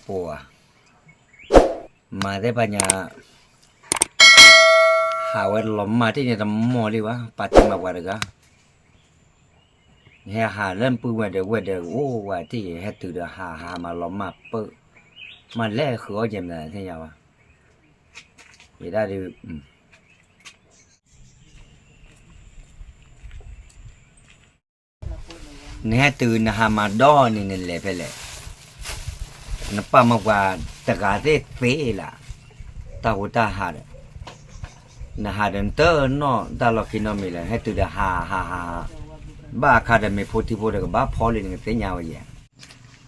ပှၤ မၤသ့ၣ်ပှၤညါ ဟးဝဲလီၤမၢ်တ့ၢ်န့ၣ်တမီၢ်လံဘၣ် ပာ်တံၢ်မၤပှၤတဂၤ ဟဲဟးလၢပုၢ်ဝဲၢ်ဒီးဝဲၢ်ဒီးအိၣ်ဝဲတ့ၢ် ဟဲတုၤဒီးဟးဟးမၤလီၤမၢ်ပၢၢ် မၤလဲၤဃုာ်အီၣ်ယဲၢ်မနုၤသ့ၣ်ညါဘၣ် ယဒၣ်ဒုး နဟဲတုၤနဟးမၤဒီန့ၣ်နလဲၤဖဲလဲၣ်. နပာ်မၤပှၤတဂၤသ့ၣ်သ့လၢ တၢ်ဟူးတၢ်ဟးဒီး နဟးဒီးနတနီၣ်တၢ်လီၢ်ခံနီတမံၤလၢၤ ဟဲတုၤဒီးဟးဟးဟးဟး ဘၣ်အခါဒီးမ့ၤဖိထံဖိဒီးကဘၣ်ဖီလံနကသ့ၣ်ညါဝဲယဲၢ်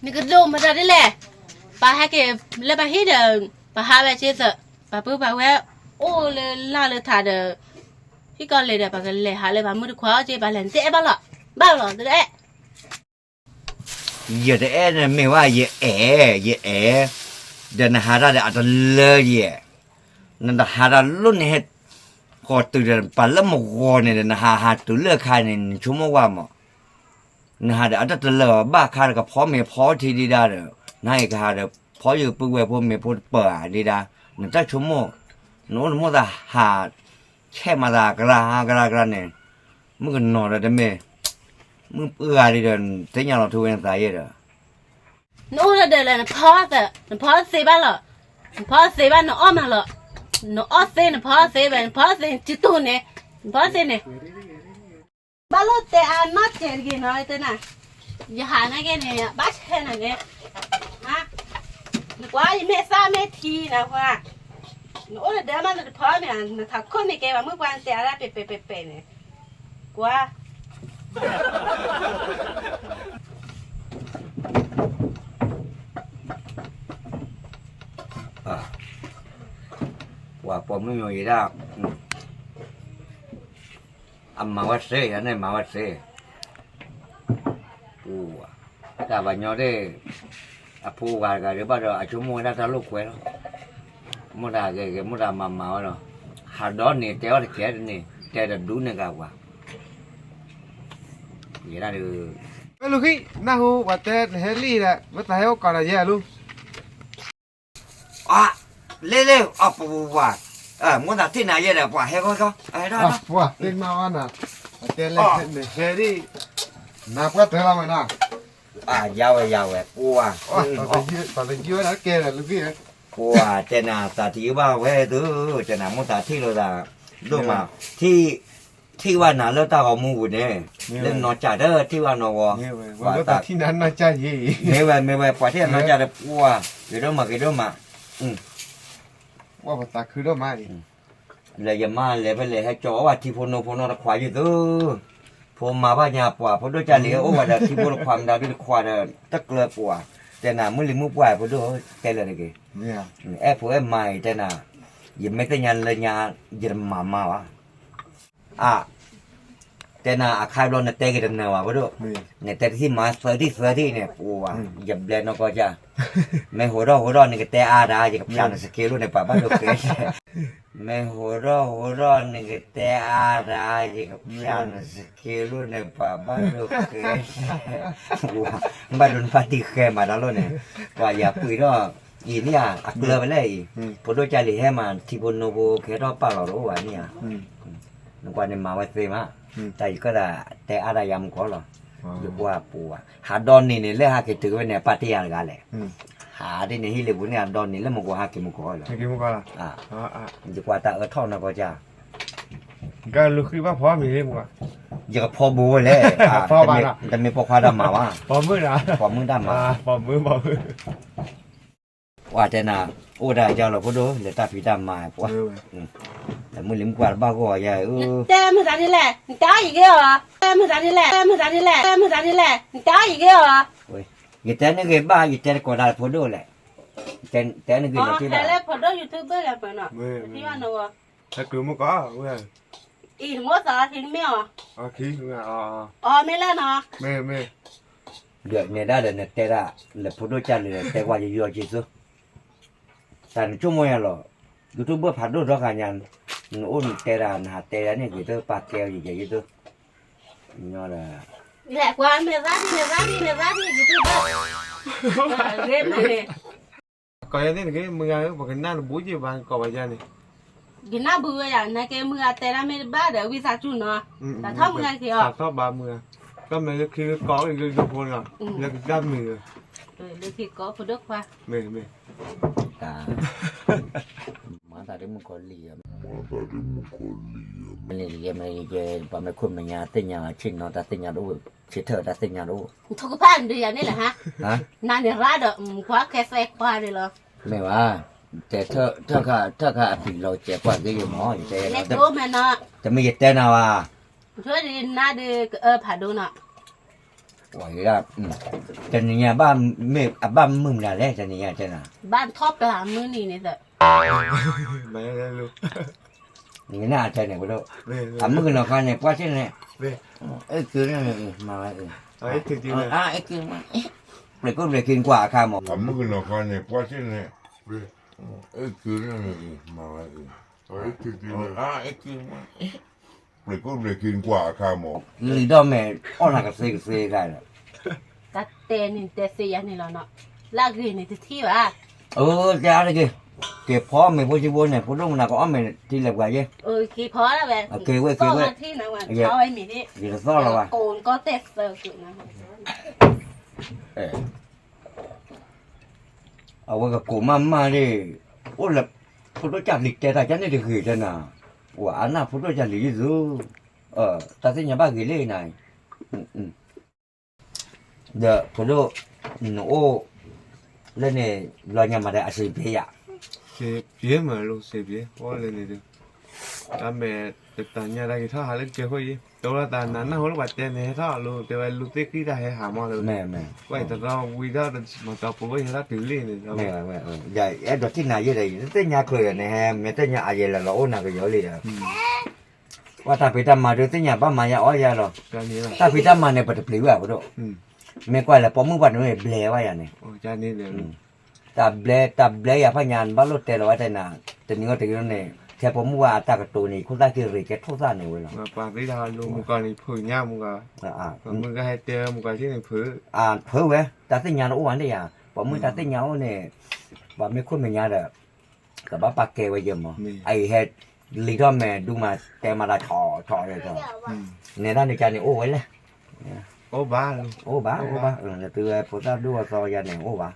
နကဒိၣ်မတၤဒ်လဲၣ်. ပဟဲက့ၤလၢပဟံၣ်ဒီး ပဟးဝဲက့ၤသး ပှၤပုၢ်ပှၤဝဲၢ်အိၣ်လၢလၢ်လၢထးဒီး ဟံၣ်ကီၢ်လဲၤဒီး ပကလဲၤဟးလၢပှၤမုၢ်တခွါအီၤက့ၤ ပှၤလဲၤနတအဲၣ်ဘၣ်လီၤ. ဘၣ်လီၤ တအဲၣ် ယတအဲၣ်န့ၣ်မ့ၢ်ဝဲ ယအဲၣ် ယအဲၣ် ဒီးနဟးတၢ်ဒီးအတလၢယဲၢ် နတဟးတၢ်လၢန့ၣ်ဟဲ ဃီၤတုၤဒီး ပှၤလၢမဂီၤန့ၣ်ဒီး နဟးဟးတုၤလၢအခါန့ၣ် နဆိကမိၣ်ဝဲမး နဟးဒီးအတၢ်တလၢာ်ဘၣ်ခါဒီး ကဖီမ့ၤဖီထံဒံးဒါဒီး နဟးအံၤကဟးဒီး ဖီယုာ်ပုၢ်ဝဲၢ်ဖိမ့ၤဖိတပၢၢ်ဧါဒံးဒါ နတၢ်ဆိကမိၣ် နအိၣ်နမိၢ်သးဟး ဆဲးမၤသးကရၢကရၢကရၢန့ၣ် မုၣ်ကနီၤဒီးတမ့ၢ် မုၣ်ပှၢ်ဒံးဒီး သ့ၣ်ညါလီၤထူဝဲနသးယဲၢ်ဒီး နအိၣ်လၢဒၢးလဲၣ် နဖီသး နဖီသ့ဘၣ်လီၤ နဖီသ့ဘၣ် နအီၣ်မးလီၤ နအီၣ်သ့ နဖီသ့ဘၣ် နဖီသ့ နစုတူၢ်န့ၣ် နဖီသ့န့ၣ် ဘၣ်လိၣ်တဲအါနီၢ်စဲးတဂ့ၤနီၤ တဲနၤ ယဟးနာ်က့န့ၣ် ဘၣ်ဆဲးနၤန့ၣ် နကွၢ်ယမ့ၢ်သၣ်မ့ၢ်ထံနၤ နအိၣ်လၢဒၢးမး နတဖီမ့ၢ် နထးခိၣ်န့ၣ်ကဲ ပှၤမုၣ်ပှၢ်တဲအါဒၣ်ပဲာ်ပဲာ်ပဲာ်ပဲာ်န့ၣ် ကွၢ် ပှၤပိာ်မုၣ်ယိၤယံၤဒၣ် အမၤဝဲသ့ ယၤန့ၣ်မၤဝဲသ့ တၢ်ပှၤညီသ့ၣ် အဖိဂၤတဂၤဒံးဘၣ်ဒီး အဆိကမိၣ်ဝဲဒၣ်တၢ်လိာ်ကွဲလီၤ မိၢ်တၢ်ဂဲၤဂဲၤ မိၢ်တၢ်မၤမၤဝဲလီၤ ဟးဒီးန့ၣ် တဲအီၣ်တကဲးတန့ၣ် တဲတဒူန့ၣ်ဂၤပှၤ ယဲဒၣ်ဒုး ဝဲလူၤဃံ နၢ်ဟူ ပှၤတဲနဟဲလံဒီး မ့ၢ်သးဟဲအိၣ်ကီးဒီးယဲၢ်လူ အ လ့လ့ အပပပ မိၢ်သးထံၣ်နၤယဲဒီး ပှၤဟဲခီခီ ဟဲထီၣ်ထီၣ် ပှၤသ့ၣ်မါဝဲနၤ ပတဲလဲၣ် နဟဲဒ် နပှၢ်တၢ်လီၤဝဲနၤ အ ယၤဝဲယၤဝဲ ပှၤ ပှၤတယုၢ်ဝဲဒၣ်ကဲဒီးလူၤက့ၤ ပှၤတဲနၤသးတယုၢ်ဘၣ်ဝဲသု တဲနၤမိၢ်သးထံၣ်လိာ်သး ဒိၣ်မး ထံၣ် ထံၣ်ဝဲနၤလၢတၢ်ဂီၤမူပူၤန့ၣ် လၢနီၢ်ကၠၢ်ဒီးထံၣ်ဝဲနီၢ်ဂီၤ ပှၤသးထံၣ်နၤနီၢ်ကၠၢ်ယံၤ မ့ၢ်ဝဲ မ့ၢ်ဝဲ ပှၤထံၣ်နၤနီၢ်ကၠၢ်ဒီး ပှၤ ဂ့ၤဒိၣ်မး ဂ့ၤဒိၣ်မး ပှၤပသးခုဒိၣ်မးအံၤ လၢယမါလဲၤဖဲလဲၣ် ဟဲကၠီအီၣ်ဘၣ်ထံဖိနိဖိနီတခွးယုၢ်သု ဖိမၤဘၣ်ညါပှၤ ဖိဒိၣ်ကၢ်လံၤ အိၣ်ဝဲဒီးထံဖိတခွးမတၤဒုတခွးဒီး တကျၢၤပှၤ တဲနၤ မုၢ်လံၤမုၢ်ပှၢ် ဖိဒိၣ်တဲလၢာ်တဂ့ၤ အဲၣ်ဖိအဲၣ်မါအံၤ တဲနၤ ယမ့ၢ်သ့ၣ်ညါလၢညါ ယတမၤမါဘၣ် အ တဲနၤ အခါဘျီနတဲက့ၤတနၢၤဘၣ် ဖိဒိၣ် နတဲတထံၣ်မၤသၢထံၣ်သၢထံၣ်န့ၣ် ပှၤ ယဘျဲနီၢ်ကီၢ်ကၢ် မ့ၢ်ဟိးထီၣ်ဟိးထီၣ် နကတဲအါတၢ် ယကဖျါနစက့လိၣ်န့ၣ် ပှၤဘၣ်ဒိဃဲ မ့ၢ်ဟိးထီၣ်ဟိးထီၣ် နကတဲအါတၢ် ယကဖျါနစက့လိၣ်န့ၣ် ပှၤဘၣ်ဒိဃဲ ဘၣ်ဒိနဘၣ်တံၢ်ဃဲမးတၢ်လိၣ်န့ၣ် ပှၤယၤပှ့ၤထီၣ် အံၤန့ၣ်ဧါ အကျၢၤဖဲလဲၣ်အံၤ ဖိဒိၣ်ကၢ်လံၤဟဲမၤ ထံဖိနိဖိ ကဟဲထီၣ်ပာ်လီၤတအိၣ်ဘၣ်န့ၣ်ဧါ နကွၢ်န့ၣ်မၤဝဲသ့မး တၢ်ယကၢ်သးတဲအါတၢ်ယၤမူကီၢ်လီၤ ယကွၢ်ပူၤဘၣ် ဟးဒီးန့ၣ်န့ၣ် လၢဟးက့ၤတုၤဝဲန့ၣ် အပၢ်တ့ၢ်ယၤတဂၤလဲၣ် ဟးဒ်န့ၣ်ဟံၣ်လ့ပူၤန့ၣ် အဒီးန့ၣ်လၢမူကီၢ်ဟးက့ၤမူကီၢ်လီၤ ယကွၢ်တၢ်အၢထီၣ်နီၢ်ကီၢ်ကၢ် ကလူၤဃံဘၣ်ဖီမ့ၤလ့မူ ယကဖီဘိဝဲလဲၣ် တမ့ၢ်ပိာ်ခွါတၢ်မၤဘၣ် ပိာ်မုၣ်တၢ်မၤ ပှၤတဲနၤ အိၣ်ဒၣ်ယၤလီၤဖိဒိၣ် လဲၤတၢ်ဖံးတၢ်မၤပှၤ တမုၢ်လံၤမုၢ်ပှၢ်တဘၣ်ဂီၢ်ယၤဧၢ တဲမတၤဒ်လဲၣ် နတဲအီၣ်ယဂ့ၤအီၤ တဲမတၤဒ်လဲၣ် တဲမတၤဒ်လဲၣ် တဲမတၤဒ်လဲၣ် နတဲအီၣ်ယဂ့ၤအီၤ ယတဲတကိးတၢ်လၢဖိဒိၣ်လဲၣ် တဲနဂ့ၤလီၤတံၢ်ဘၣ် လၢဖိဒိၣ် YouTube လၢပနီၤ ထံဘၣ်နီၤဝဲ ဟဲက့ၤမူကီၢ် အံၤနမိၢ်သးထံနမ့ၢ်အီၤ အီၤမ့ၢ်လၢနီၤ မ့ၢ်မ့ၢ် ဒီးနဲဒၣ်ဒီးနတဲဒၣ် လၢဖိဒိၣ်ကၢ်လံၤတဲကွၢ်ယယီက့ၤသု တၢ်နဆိကမိၣ်ယၤလီၤ YouTube ဖးဒိၣ်ဒီဂၤညါ နအိၣ်နတဲဒၣ် နဟးတဲဒၣ်န့ၣ် ယတပာ်ကဲအီၤယယဲၢ်ယသု ညီဒီး လဲၤကွၢ်မ့ၢ်သၣ်ထံ မ့ၢ်သၣ်ထံ မ့ၢ်သၣ်ထံ YouTube ဂ့ၤမ့ၢ်န့ၣ် ကိးယၤန့ၣ်တဂ့ၤ မုၢ်ဂၤဧၢ ပကနၣ်တဘူးက့ၤဘၣ် ကိးဘၣ်ယၤန့ၣ် ကနၣ်ဘူးဝဲယၤ နကဲမုၢ်ဂၤတဲတၢ်မ့ၢ်တဘၣ်ဒီး ဝံသးစူၤနီၤ တၢ်ထီၣ်မုၢ်ဂၤက့ၤအီၤ တၢ်ထီၣ်ဘၣ်မုၢ်ဂၤ ကီၢ်မဲာ်လၢခံလၢကီၢ်လၢဒိဖိနီၤ လၢကစၢ်မုၢ်ဂၤ လၢခံကီၢ်ဖိဒိၣ်ခွါ မ့ၢ် မ့ၢ် တၢ် မၤတၢ်ဒ်မုၣ်ကီၤလံၤ မ့ၢ်န့ၣ် ပှၤမ့ၢ်ခိၣ်မဲာ်ညါသ့ၣ်ညါဆ့ၣ်နီၤ တၢ်သ့ၣ်ညါတအိၣ် ဆ့ထၢၣ်တၢ်သ့ၣ်ညါတအိၣ် နထိၣ်ကဖၣ်ဒုးယၤန့ၣ်လၢဟါ နၤန့ၣ်ရၢဒီး ကွၢ်ခဲသဲခွါန့ၣ်လီၤ မ့ၢ်ဘၣ် တဲထၢၣ်ခါ ထၢၣ်ခါအပျံၤလီၤကဲကွၢ်က့ၤယမီၤ ယတဲ တမ့ၢ်ယတဲနၤဘၣ် နၤဒုးကအၢဖးဒိၣ်နီၤ တနံၤညါဘၣ်မ့ၢ် အဘၣ်မုာ်မနုၤလဲၣ် တနံၤညါတဲနၤ ဘၣ်ထီၣ်ပျၢ်မုၢ်နံၤန့ၣ်သၢ နနၢ်အတဲန့ၣ် ပဒိၣ် အမုၣ်ကနီၤခါန့ၣ် ပှၢ်စ့ၢ်န့ၣ် အဲၣ်ကုၤန့ၣ်မၤဝဲအံၤ အဲၣ်ကုၤ ပျဲၢ်ကိၣ်ပျဲၢ်ခံကွၢ်အခါမး အမုၣ်ကနီၤခါန့ၣ် ပှၢ်စ့ၢ်န့ၣ် အဲၣ်ကုၤန့ၣ်မၤဝဲအံၤ အဲၣ်ကုၤ ပျဲၢ်ကိၣ်ပျဲၢ်ခံကွၢ်အခါမး လံာ်ဒီးမဲာ် အီၣ်နၤကသ့ကသ့ခါဒီး တၢ်တဲန့ၣ်တဲသ့ယၤန့ၣ်လီၤနီၤ လၢအဂ့ၤန့ၣ်တထံၣ်ဘၣ် အၢ တဲအါတက့ၢ် က့ၤဖီမ့ၤဖိဆံဖိန့ၣ် ဖိဒိၣ်မနုၤကအီၣ်မဲာ်ထံလၢပှၤယဲ က့ၤဖီဒၣ်ဝဲ က့ၤဝဲက့ၤဝဲ ယတသီၣ်လီၤဘၣ် ကီၢ်တဲသၢကုၤနၤ အဝဲကကိးမးမးလံ အိၣ်လၢ ဖိဒိၣ်ကၢ်လံၤတဲတၢ်ကန့ၣ်တဂ့ၤတဲနၤ ဝဲအနၢ်ဖိဒိၣ်ကၢ်လံၤယုၢ်သူ တၢ်သ့ၣ်ညါဘၣ်ဂ့ၤလံနၤ ဒီးဖိဒိၣ် နအိၣ် လၢန့ၣ် လီၤညါမးဒီးအစံးပ့ၤယၤ စံးပ့ၤမးလိစံးပ့ၤ အိၣ်လၢန့ၣ်ဒီး တၢ်မဲာ်တတၢ်ညါတၢ်က့ၤထီၣ်ဟးလၢကဲဃိယံၤ တအိၣ်လၢတၢ်နးနၢ်ဟိလၢပှၤတဲန့ၣ် ဟဲထီၣ်လိၤတဲဝဲလူၤသ့ၣ်ဃံတၢ်ဟဲဟးမးလၢ ဝဲတရီဝံၤထီၣ်မၤတီပူၤဝဲယဲထီၣ်တုၤလံန့ၣ် ယအဲၣ်ဒိးထံၣ်နၤယဲဒီး ယတသ့ၣ်ညါချိးယၤန့ၣ် ဟဲမ့ၢ်သ့ၣ်ညါအယဲၢ်လၢလီၤအိၣ်နၤကယီၤလံဒီး ပှၤတၢ်ဖံးတၢ်မၤဒုးသ့ၣ်ညါဘၣ်မၤယါအီၣ်ယါလီၤ တၢ်ဖံးတၢ်မၤန့ၣ် ပတပျံၤဝဲအပဒိၣ် မ့ၢ်ကွၢ်လၢပိာ်မုၣ်ပှၢ်တမ့ၢ်ဘျဲးဝဲယၤန့ၣ် တၢ်ဘျဲ တၢ်ဘျဲယၤဖးညါ နဘၣ်လိၣ်တဲလီၤဝဲတဲနၤ တနံၤအံၤတနံၤန့ၣ် ထဲပိာ်မုၣ်ဝဲအတၢ်ကတိၤန့ၣ် ခိၣ်သၣ်က့ၤရ့ၤကဲထိၣ်သၣ်န့ၣ်ဝဲလီၤ ပှၤသ့ၣ်တၢ်လူမုၢ်ကီၢ်န့ၣ်ဖုးညါမုၢ်ကီၢ် မုၢ်ကဟဲတဲမုၢ်ကီၢ်ထံၣ်န့ၣ်ဖုး ဖုးဝဲ တၢ်သ့ၣ်ညါတအိၣ်ဝဲန့ၣ်ယါ ပိာ်မုၣ်တၢ်သ့ၣ်ညါအိၣ်န့ၣ် ပှၤမ့ၢ်ခိၣ်မဲာ်ညါဒီး ကဘၣ်ပာ်ကဲဝဲယဲမး အအံၤဟဲ လံာ်ထီၣ်မဲာ်ဒူမးတဲမးတၢ်ဆီဆီဒီး နဲဒၣ်န့ၣ်ကန့ၣ်အိၣ်ဝဲလဲၣ် အိၣ်ဘၣ် အိၣ်ဘၣ် အိၣ်ဘၣ် နသုဝဲဖိသၣ်ဒိၣ်အသီယါန့ၣ်အိၣ်ဘၣ်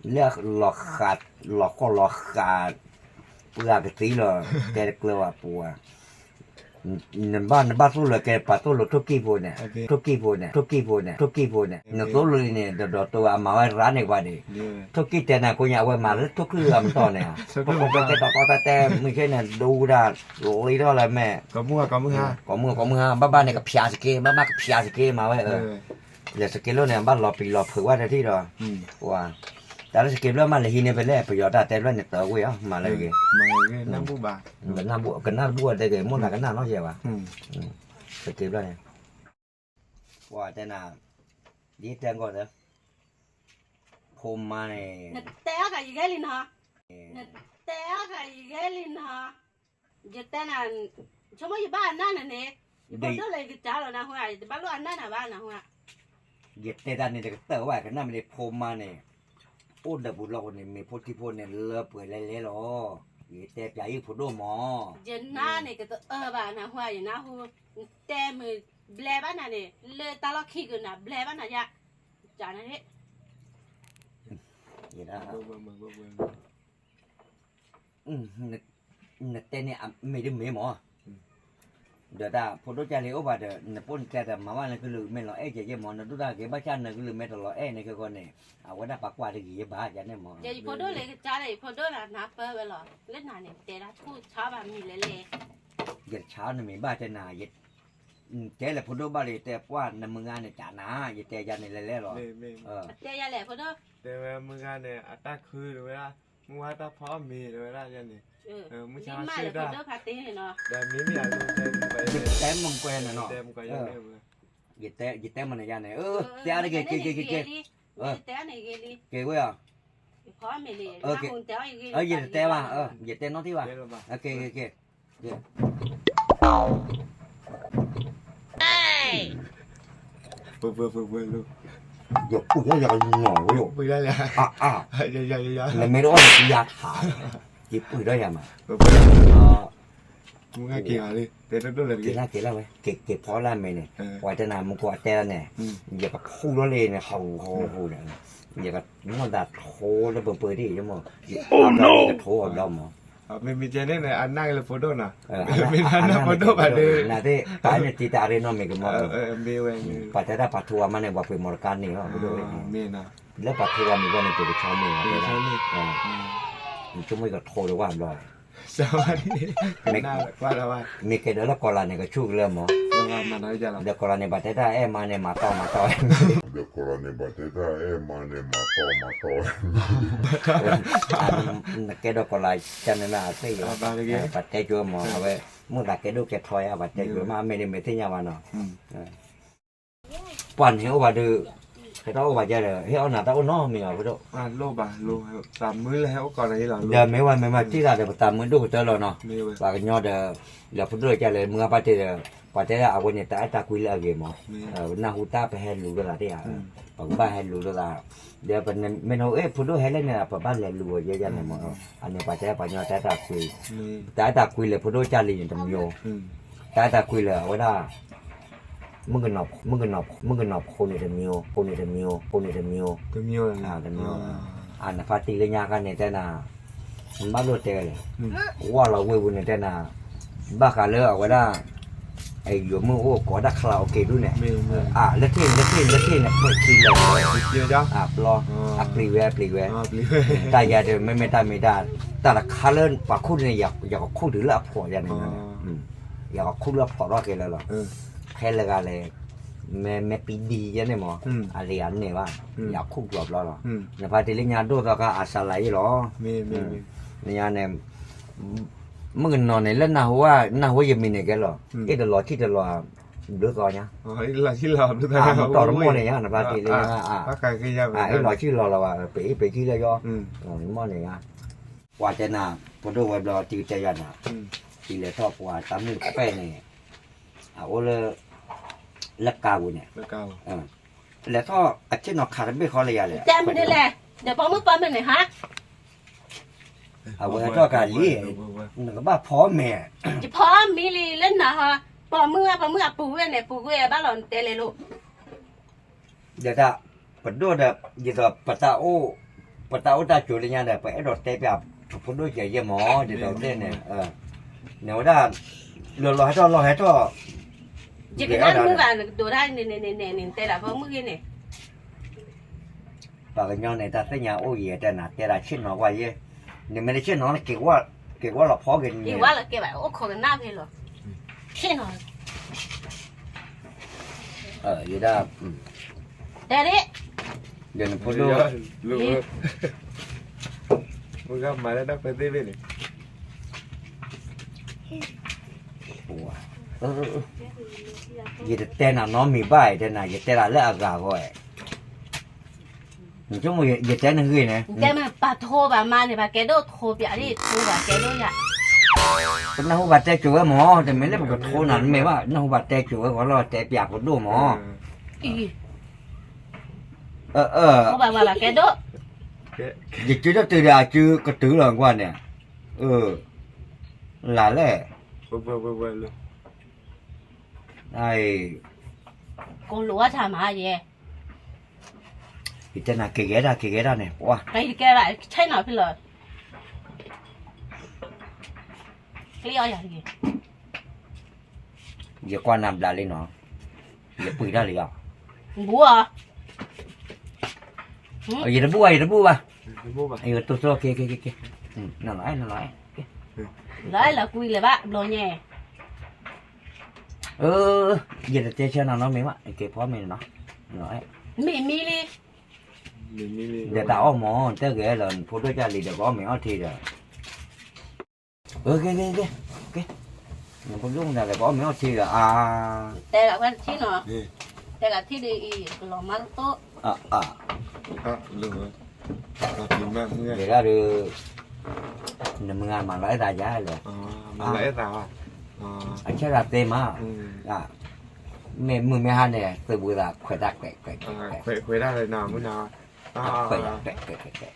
လၢလီၤဃး လီၤဃီလီၤဃး ပှၤကသံလီၤ တဲတကျၢၤဘၣ်ပှၤ နဘၣ် နဘၣ်သိၣ်လိာ်ကဲပှၤသိၣ်လိာ်ထိၣ်ကံၣ်ဖိန့ၣ် ထိၣ်ကံၣ်ဖိန့ၣ် ထိၣ်ကံၣ်ဖိန့ၣ် ထိၣ်ကံၣ်ဖိန့ၣ် နသိၣ်လိာ်လံန့ၣ် ဒီးဒီးတိၤအမၤဝဲရၤန့ၣ်ပှၤဒံး ထိၣ်ကံၣ်တဲနၤကိးညါ အဝဲမၤလၢထိၣ်ခုၣ်အမတီၢ်န့ၣ် တဲတဲတဲတဲတဲ မုၢ်ဆ့ၣ်န့ၣ် ဒိဝဲဒၣ် လီထီၣ်လၢမဲာ် ကိးမုၢ်ဟါ ကိးမုၢ်ဟါ ဘၣ်ဘၣ်န့ၣ်ကဖျါစက့ ဘၣ်ဘၣ်ကဖျါစက့ မၤဝဲ လဲၤစက့လိၣ်န့ၣ် ဘၣ်လီၤပျံၤလီၤဖုးဝဲတထံၣ်ဒီး တၢ်လၢစက့ဖျၢၣ်မးလၢဟံးန့ၢ်ဖဲလဲၣ် ပယီၤတၢ်တဲဖျၢၣ်န့ၣ် တၢ်ဝ့ၢ်အီၤ မၤလၢဂ့ၤ ကနၣ်ဘူၣ်တဲဂ့ၤ မိၢ်သးကနၣ်နီၢ်ယဲဘၣ် စက့ဖျၢၣ်န့ၣ် ပှၤတဲနၤ ဒ်တဲကီၢ်ဒီး ဖိမါန့ၣ် နတဲအီၣ်ကယဂဲလံနီၤ နတဲအီၣ်ကယဂဲလံနီၤ ယတဲနၤ ဆိကမိၣ်ယဘၣ်အနၢ်နၤန့ၣ် ယဖိဒိၣ်လၢယကစၢ်လီၤနဟူဧါ ယတဘၣ်လိၣ်အနၢ်နၤဘၣ်နဟူဧါ ယတဲတၢ်န့ၣ်တကတၢၢ်ဘၣ် ကနၣ်မ့ၢ်န့ၣ် ဖိမါန့ၣ် အိၣ်ဒီးပူၤလီၢ်ပူၤန့ၣ် မ့ၢ်ဖိထံဖိန့ၣ် လၢပှဲၤလဲၤလဲၤလီၤ ယတဲပျးယုၢ်ဖိဒိၣ်မး ယနၢ်န့ၣ် ကတအၢဘၣ်နဟူဧါ ယနၢ်ဟူ နတဲမုာ်ဘျဲဘၣ်နၤန့ၣ် လၢတၢ်လီၢ်ခံကနၤဘျဲဘၣ်နၤယါ ကနၣ်န့ၣ် နတဲန့ၣ် မ့ၢ်တမ့ၢ်မး ဒီးတၢ်ဖိဒိၣ်ကၢ်လံၤအိၣ်ဘၣ်ဒီး နပိၢ်နတဲဒီး မၤဘၣ်နကလုၢ်မ့ၢ်လီၤအဲၣ်ကဲယဲမး နဒိၣ်တၢ်က့ၤဘၣ်ဆၣ်နကလုၢ်မ့ၢ်တလီၤအဲၣ်န့ၣ်ခဲဃီန့ၣ် အဝဲဒၣ်ပှၤကွၢ်တဂ့ၤယဲဘၣ်ယါန့ၣ်မး ယဖိဒိၣ်လၢကစၢ်လၢယဖိဒိၣ်လၢနၢ်ပၢၢ်ဝဲလီၤ လၢနၤန့ၣ် တဲဒၣ်ဆူၣ်ဆါဘၣ်မံၤလဲၣ်လဲၣ် ယတဆါနမံၤဘၣ်တဲနၤ တဲလဲၤဖိဒိၣ်ဘၣ်ဒီး ယတဲပှၢ်နမုၢ်ဂၤန့ၣ် ကနၤ ယတဲယါန့ၣ်လဲၤလဲၤလီၤ တဲယါလဲၣ်ဖိဒိၣ် တဲဝဲမုၢ်ဂၤန့ၣ် အတၢ်ခုတဝဲဒၣ် မုၢ်ဝါတၢ်ဖီအီၣ်မ့ၤတဝဲဒၣ်ယါန့ၣ် မုၢ်ဆါဆၢတၢ် ဒီးမ့မ့ၢ်အလီၢ်တဲ ယတဲမုၢ်ကွဲနၤနီၤ ယတဲမုၢ်နၤယါန့ၣ် တဲအါတက့ၢ် က့ၤက့ၤက့ၤက့ၤ က့ၤဝဲအီၤ ယတတဲဘၣ် ယတဲနီတဘၣ် က့ၤက့ၤက့ၤ ပှဲၤပှဲၤပှဲၤပှဲၤလိၤ ယပှ့ၤလၢယကညီၤဝဲ, အါအါ, နမ့ၢ်တအီၣ်န့ၣ် ယၤထး, ယပှ့ၤဒီးယၤမး, က့ၤလၢက့ၤလၢဝဲ, က့ၤဖီလၢအမဲာ်န့ၣ်, ပှၤတဲနၤမူကီၢ်အတဲလၢန့ၣ်, ယကဖူလီၤလံန့ၣ် ဟီၣ်ဟူဟီၣ်ဟူန့ၣ်, ယကမိၣ်သးထိလၢပှဲၤပှဲၤဒ်အံၤမး, ယကထိအီၤဘျီမး, မ့မ့ၢ်ကဲန့ၣ် အနၢ်က့ၤလၢဖိဒိၣ်နီၤ, မ့ၢ်နၢ်ဖိဒိၣ်ဘၣ်ဒီး, နသ့ၣ်ပာ်န့ၣ်တံၤတၢ်ရ့နီတမံၤကမီၤ, ပှၤတဲတၢ်ပာ်ထူအါမးန့ၣ် ပှၤပှ့ၤမီတကါန့ၣ်လီၤ, လၢပာ်ထူအါမံၤဘၣ်န့ၣ် ပှၤကဆီမ့ၢ်ဘၣ်, ဆိကမိၣ်ကထိဒီးဝဲဘျီ, မ့ၢ်ကဲဒီးလၢကီၢ်လၤန့ၣ် ကဆူၣ်ကလၢမး, ဒီးကီၢ်လၤန့ၣ် ဘၣ်တဲတၢ်အဲၣ်မါန့ၣ် မၤတီၢ်မၤတီၢ်, ဒီးကီၢ်လၤန့ၣ် ဘၣ်တဲတၢ်အဲၣ်မါန့ၣ် မၤတီၢ်မၤတီၢ်, နကဲဒီးကီၢ်လၤကန့ၣ်မ့ၢ်အသ့ၣ်ယီၤ, ပှၤတဲကၠိမး အဝဲ, မုၢ်သးကဲဒိၣ်ကဲထီယါ ပှၤတဲကၠိမး အမ့ၢ်ဒ်မ့ၢ်သ့ၣ်ညါဘၣ်နီၤ, ပှၤန့ၣ်အိၣ်ဘၣ်ဒီး, ဟဲတၢ်အိၣ်ဘၣ်ယါဒီး ဟ့ၣ်အီၣ်နၤတၢ်အိၣ်နီတမံၤအီၤဖိဒိၣ်, ဒီးမ့ၢ်ဝဲမ့ၢ်မၤတံၢ်တၢ်ဒီး ပသးမုာ်ဒိၣ်ကတၢၢ်လီၤနီၤ, ပှၤကညီဒီး, လၢဖိဒိၣ်ကလဲၣ်မုၢ်ဂၤဘၣ်တ့ၢ်ဒီး, ပှၤတဲဒၣ်အဝဲန့ၣ် တၢ်အဲၣ်တၢ်ကွံလၢအဂ့ၤမး, နၢ်ဟူတၢ်ပဟဲလူၤလိာ်သးတ့ၢ်ဧါ, ပကဘၣ်ဟဲလူၤလိာ်သး, ဒီးမ့ၢ်နအိၣ်အဲၣ်ဖိဒိၣ်ဟဲလၢန့ၣ် ပဘၣ်လဲၤလူၤအီၤယဲယဲန့ၣ်မး, အန့ၣ်ပှၤတဲပှၤကညီတၢ်အဲၣ်တၢ်ကွံ, တၢ်အဲၣ်တၢ်ကွံလၢဖိဒိၣ်ကၢ်လံန့ၣ်တမံၤ, တၢ်အဲၣ်တၢ်ကွံလၢအဝဲဒၣ် မုၣ်ကနီၤ, မုၣ်ကနီၤဖိန့ၣ်တမံၤ, ဖိန့ၣ်တမံၤ, ဖိန့ၣ်တမံၤ, တမံၤ, နဖါတံၢ်လၢညါခါန့ၣ်တဲနၤ, နဘၣ်လိၣ်တဲလဲၣ်, ဝၢ်လီၤဝ့ၢ်ပူၤန့ၣ်တဲနၤ, ဘၣ်ဃးလၢအဝဲဒၣ်, ယိၤမုၣ်အိၣ်ကိးဒၣ် karaoke ဒူၣ်န့ၣ်, လၢထံၣ် လၢထံၣ် လၢထံၣ်န့ၣ် ပှဲၤခံလၢာ်, အပျီ, အပျံၤဝဲ အပျံၤဝဲ, တၢ်ယၤဒီး မ့မ့ၢ်တၢ်မ့ၢ်တၢ်, တၢ်တခါလၢပှၤခူၣ်န့ၣ် ယကခူၣ်တုၤလၢအဖှီၣ်ယါန့ၣ်, ယကခူၣ်လၢအဖှီၣ်ထီၣ်က့ၤလၢလီၤ, ဖဲလၢဂၤလဲၣ်, မ့မ့ၢ်ပံဒံယဲန့ၣ်မး, အလံၤအန့ၢ်ဘၣ်, ယခူၣ်ကျီၤဘျီလီၤ, နဖါတံၢ်လၢညါဒိၣ်သီခါအစးလးယ့ၣ်လီၤ, ညါန့ၣ်, မုၣ်ကနီၤန့ၣ် လၢနၢ်ဟူဝဲ နၢ်ဟူယမံၤန့ၣ်ကဲလီၤ, အ့ၣ်တလီၤထံၣ်တလီၤ, ဘျုးသီညါ, မတီၢ်တမီၢ်န့ၣ်ညါ နဖါတံၢ်လၢညါ, အ့ၣ်လီၤဆံၣ်လီၤလီၤဘၣ် ပအ့ၣ်ပကံလၢယီ, မီၢ်န့ၣ်ညါ, ပှၤတဲနၤ, ဖိဒိၣ်ဝဲဘျီတံၢ်တဲယၤနၤ, တံၢ်လဲၤထီၣ်ပှၤတၢ်မုၣ်တပဲၣ်န့ၣ်, အအိၣ်လၢ, လၢကါပူၤန့ၣ်, လဲၤထီၣ်အဆ့ၣ်နီၤခးတဘ့ၣ်ဃီလၢယၤလဲၣ်, တဲမနုၤလဲၣ်, ဒီးပိာ်မုၣ်ပိာ်မုၣ်န့ၣ်ဟါ, အဝဲထီၣ်ကးလံ, နကဘၣ်ဖီမ့ၢ်, ယဖီမ့ၢ်လံလၢနၤဟါ, ပိာ်မုၣ်ပိာ်မုၣ်အပူၤဝဲန့ၣ် ပူၤကွံာ်ဘၣ်လီၤနတဲလဲၤလိၤ ဒီးတၢ်, ပဒိၣ်ဒီး, ဒ်သိးပတၢ်အိၣ်, ပတၢ်အိၣ်တၢ်ကၠိလၢညါဒီး ပအဲၣ်ဒိးတဲပၠး, ဖိဒိၣ်ကဲယဲၢ်မး ဒ်သိးသ့ၣ်န့ၣ်, နဝဲဒၣ်, လီၤလီၤဟဲထီၣ်လီၤဟဲထီၣ်, ယကနၣ်မုၢ်ဘၣ်နကတိၤတၢ်န့ၣ်န့ၣ်န့ၣ်န့ၣ် နတဲဒၣ်ဖိမုၣ်ဂ့ၤန့ၣ် ပှၤကညီန့ၣ် တၢ်သ့ၣ်ညါအိၣ်ယဲၢ်တဲနၤ တဲဒၣ်ဆ့ၣ်နီၤကွၢ်ယဲၢ်, နမ့ၢ်တဆ့ၣ်နီၤန့ၣ် က့ၤဝဲလီၤဖီက့ၤန့ၣ်, က့ၤဝဲလီၤက့ၤဘၣ် အိၣ်ခိးကနၣ်ဖဲလီၤ, ဆ့ၣ်နီၤ, ယဒၣ်, တဲဒၣ်, ဒီးနဖိဒိၣ်, မုၢ်ဂၤမၤလၢတၢ်ခွဲးသ့ၣ်ဘ့ၣ်န့ၣ် ယတတဲနၤနီတမံၤဘၣ် တဲနၤ ယတဲဒၣ်လၢအဂၤဂီၢ်, နဆိကမိၣ်ယတဲနဂ့ၢ်န့ၣ်, တဲမ့ၢ်ပှၤထိဘၣ်မါန့ၣ် ပှၤကဲဒိၣ်ထိပၠးဒ်ထိဘၣ်ကဲဒိၣ်ယၤ, ပနၢ်ဟူဘၣ်တဲစိၤဝဲမၢ် တမ့ၢ်လၢပကထိနၤ နမ့ၢ်ဘၣ်နၢ်ဟူဘၣ်တဲစိၤဝဲဂီၢ်လီၤ တဲပၠးဖိဒိၣ်မၢ်, အၢ, ထိဘၣ်မါဘၣ်ကဲဒိၣ်, ယစုဒီးတုၤဒီးအစုကတုၤလီၤကွၢ်န့ၣ်, လၢ်လဲၣ်, ကိးလိာ်ဝဲထါမးယဲ, ယတဲနၤက့ၤဂဲၤဒၣ် က့ၤဂဲၤဒၣ်န့ၣ် ပှၤ, က့ၤကဲဘၣ် ဆဲးနီၤဖဲလီၤ, ကျ့အီၤယၤတဂ့ၤ, ယကွၢ်နၤဘျးလံနီၤ, ယပှ့ၤတၢ်လံဧါ, ဘူးဧါ, ယတဘူးဘၣ် ယတဘူးဘၣ်, ယတိၢ်တိၢ်က့ၤက့ၤက့ၤက့ၤ, နလီၤအဲၣ်နလီၤအဲၣ်, လီၤအဲၣ်လီၤကွံလၢၤဘၣ် ဘျီညါ ယတတဲဆၢနၤနီတမံၤဘၣ် က့ၤဖီမ့ၤနီၤ, မ့ၢ်မံလံ, ဒီးတၢ်အီၣ်မ့ၤ တဲဂ့ၤလီၤ နဖိဒိၣ်ကၢ်လံၤဒီး ကအီၣ်မ့ၤအီၣ်ထံဒီး, က့ၤက့ၤက့ၤ, နဖိဒိၣ်ကၢ်လံၤဒီး ကအီၣ်မ့ၤအီၣ်ထံဒီး အါ, တဲလၢထံနီၤ, တဲလၢထံဒီးအံၤ ကလီၤမါတတိၢ်, အါ, ယဲဒၣ်ဒီး, နမုၢ်ဂၤမၤလီၤအဲၣ်သးယၤလဲၣ်, အဆၢဒၣ်သ့မး, အ မ့ၢ်မုၢ်မ့ၢ်ဟါန့ၣ် သုးဘူးသးခွဲးတၢ်ကွဲးကွဲးကွဲး, ခွဲးတၢ်လၢနၤမုၢ်နၤ, ခွဲးတၢ်ကွဲးကွဲးကွဲးကွဲး,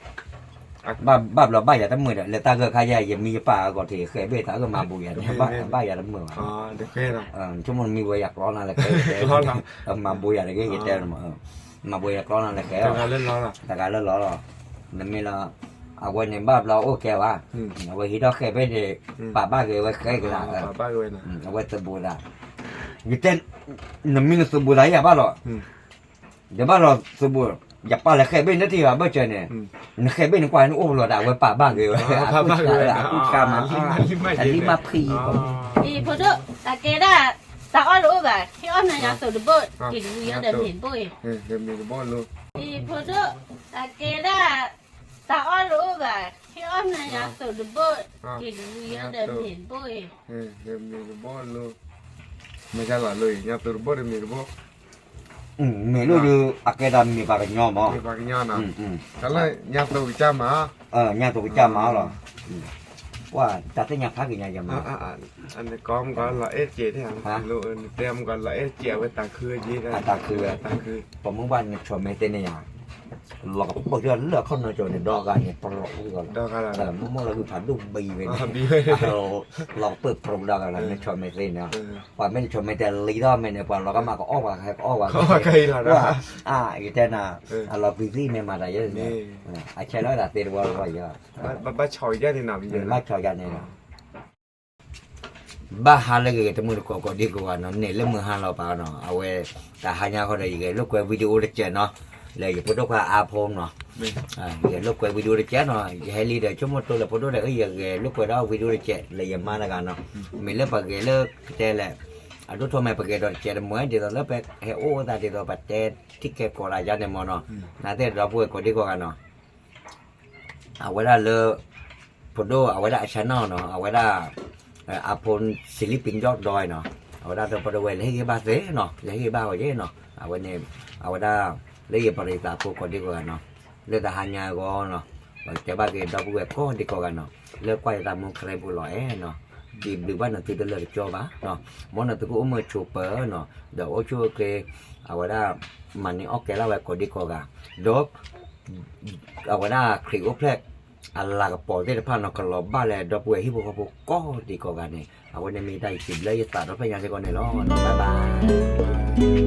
ဘၣ်ဘျီဘၣ်ယၤတမုာ်ဒီး လၢတၢ်ဂၢၢ်ခါယဲ ယမံယပၢ်အဂီၢ်ထံး ယဃဲးဘ့ၣ်တၢ်အၢမၤဘူးယၤန့ၣ် ဘၣ်ယၤတမုာ်ဘၣ်, ဆိကမိၣ်မံဝဲယၤကျီနၤလဲၤဃဲး, မၤဘူးယၤတဂ့ၤ ယတဲ, မၤဘူးယၤကျီနၤလဲၤဃဲး, တဂၤလၢလီၤလီၤ, နမ့ၢ်လီၤ, အဝဲန့ၣ်ဘၣ်ဘျီအိၣ်ကဲဘၣ်, အဝဲဟံးထီၣ်ဃဲးဘ့ၣ်န့ၣ် ပာ်ဘၣ်က့ၤဝဲဃဲးကလး, အဝဲသုးဘူးသး ယတဲ, နမံနသုးဘူးသးယဘၣ်လီၤ, ယဘၣ်လီၤသုးဘူး, ယပာ်လၢဃဲးဘ့ၣ်န့ၣ်တ့ၢ်ဘၣ်ဘၢၣ်စၢၤန့ၣ်, နဃဲးဘ့ၣ်န့ၣ်ကွၢ်န့ၣ်အိၣ်လီၤဒီး အဝဲပာ်ဘၣ်က့ၤဝဲ, အကူၣ်ခါမး, အလံမၤဖံး, ဖိဒိၣ်, အကဲဒၣ်, တၢ်အီၣ်တအိၣ်ဘၣ်, ဟ့ၣ်အီၣ်နၤညါသိးတဘိၣ်, တံၤတဝံၤယီၢ်ဒီးမ့ၤတဘိၣ်အံၤ, ဖိဒိၣ်, အကဲဒၣ်, တၢ်အီၣ်တအိၣ်ဘၣ်, ဟ့ၣ်အီၣ်နၤညါသိးတဘိၣ်, တံၤတဝံၤယီၢ်ဒီးမ့ၤတဘိၣ်အံၤ, မ့ၢ်လီၤလၢ ညါသိးတဘိၣ်ဒီးမ့ၤတဘိၣ်, မ့ၢ်လိၣ်ဒီး အကဲဒၣ်မ့ၢ်ပှၤကညီမး, ပှၤကညီနီၤ, တၢ်လၢညါသိးကစၢ်မး, ညါသိးကစၢ်မးလီၤ, ပှၤတၢ်သ့ၣ်ညါဖးက့ၤညါယမး, နကီမကီလီၤအဲၣ်စဲး, နတဲမကီလီၤအဲၣ်စဲး အဝဲတၢ်ခု, တၢ်ခု, ပမ့ၢ်ဘၣ်နဆီၣ်မဲသ့န့ၣ်ယါ လီၤကပၢၢ်ထီၣ်လၢအခီၣ်နီၤကၠီၤန့ၣ် ဒီဂၤန့ၣ် ပရိးဝဲဂီၢ်လီၤ, မ့ၢ်မ့ၢ်လီၤဂုၢ်ဖးဒိၣ်ဘံဝဲန့ၣ်, လီၤကပၢၢ်ပရိးဒီဂၤလီၤ နဆီၣ်မဲသ့န့ၣ်, ပှၤမ့ၢ်နဆီၣ်မဲတလံထီၣ်မဲာ်န့ၣ် ပှၤလီၤကမၣ်ကအီၣ်ပှၤဟဲကအီၣ်ပှၤ, ယတဲနၤ, အလီၤကွံာ်သံမ့ၢ်မၤတၢ်ယဲန့ၣ်, အဆဲးလီၤတၢ်သ့တဝီတဝီယၤ, ဘၣ်ဆီၣ်ယၤန့ၣ် ဘၣ်ဟါလၢဂ့ၤဂ့ၤ တမုၢ်တကိးကိးဒံကိးဂၤနီၤ, န့ၣ်လၢမုၢ်ဟါလီၤပာ်နီၤ, အဝဲ တဟါညါဃီဒီး ယဂဲၤလိာ်ကွဲ video တစဲးနီၤ, လၢယဖိဒိၣ်ခွါအါဖိနီၤ, ယဂဲၤလိာ်ကွဲ video တစဲးနီၤ, ယဟဲလံဒီး ဆိကမိၣ်တိလၢဖိဒိၣ်ဒီး ယဂဲၤလိာ်ကွဲဒီး video တစဲး လၢယမါတဂၤနီၤ, မ့ၢ်လၢပှၤဂဲၤလၢကတဲလဲၣ်, အဒိၣ်ထီၣ်မ့ၢ်ပဂဲၤဒီး တစဲးတမုၢ် ဒ်သိးလၢပဟဲအိၣ်သးဒ်သိး ပတဲထံၣ်ကဲကိးတၢ်ယါန့ၣ်မ့ၢ်နီၤ, နသ့ၣ်ဒီပုၢ်ဝဲၢ်ကိးဒံကိးဂၤနီၤ အဝဲဒၣ်လၢ ဖိဒိၣ်အဝဲဒၣ်အ channel နီၤ, အဝဲဒၣ် အဖိ စံးလံပံၤကၠီၣ်ဒီနီၤ, အဝဲဒၣ်ဒီပုၢ်ဝဲၢ် လဲၤဟ့ၣ်ဂံၢ်ဘၣ်သ့နီၤ, လဲၤဟ့ၣ်ဂံၢ်ဘၣ်အီၤယဲနီၤ, အဝဲန့ၣ် အဝဲဒၣ် လၢယပရံးသးဖိကိးဒံကိးဂၤနီၤ, လၢတဟါညါအဂီၢ်နီၤ, ပကတဲဘၣ်က့ၤဒီပုၢ်ဝဲၢ်ကိးဒံကိးဂၤနီၤ, လၢကွၢ်ယသးမူခရံာ်ပူၤလီၤအဲၣ်နီၤ, စံးဘျုးဘၣ်နသုတလၢာ်တကၠီဘၣ်နီၤ, မ်နသုကအိၣ်မုာ်ဆိးပၢၤနီၤ, ဒီးအိၣ်ဆူၣ်အိၣ်ချ့, အဝဲဒၣ် မၤန့ၢ်အီၣ်ကဲလၢ်ဝဲကိးဒံကိးဂၤ, ဒီး အဝဲဒၣ်ခရံာ်အိၣ်ဖျဲၣ် အလၤကပီၤသ့ၣ်တဖၣ်နီၤ ကလီၤဘၣ်လၢဒီပုၢ်ဝဲၢ်ဟံၣ်ဖိဃီဖိကိးဒံကိးဂၤန့ၣ်, အဝဲန့ၣ်မ့ၢ်တၢ်ယစံးဘျုးယသးဒီဖျၢၣ်ညါစ့ၢ်ကီးန့ၣ်လီၤ. Bye bye.